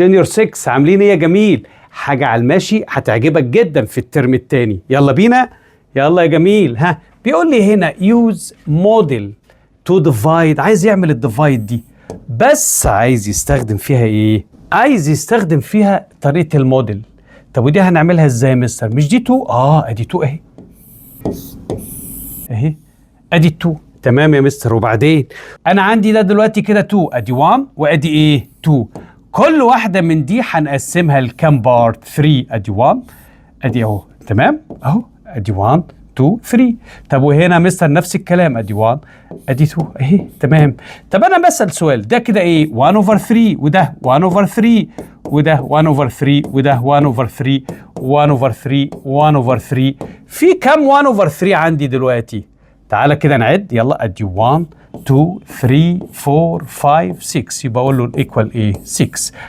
Junior 6، عاملين ايه يا جميل؟ حاجة على الماشي هتعجبك جدا في الترم الثاني. يلا بينا، يلا يا جميل. ها، بيقول لي هنا use model to divide. عايز يعمل ال divide دي، بس عايز يستخدم فيها ايه؟ عايز يستخدم فيها طريقة الموديل. طب ودي هنعملها ازاي يا مستر؟ مش دي 2؟ اه، ادي 2 اهي، اهي ادي 2. تمام يا مستر. وبعدين انا عندي ده دلوقتي كده 2، ادي 1 وادي ايه؟ 2. كل واحدة من دي هنقسمها لكام part؟ 3. ادي 1، ادي اهو، تمام، اهو ادي 1، 2، 3. طب وهنا مستر نفس الكلام، ادي 1، ادي 2 اهي، تمام. طب انا بسأل سؤال، ده كده ايه؟ 1 over 3، وده 1 over 3، وده 1 over 3، وده 1 over 3، 1 over 3، 1 over 3. في كام 1 over 3 عندي دلوقتي؟ تعالى كده نعد، يلا. ادي 1، 2، 3، 4، 5، 6. يبقى اقول له ال equal ايه؟ 6.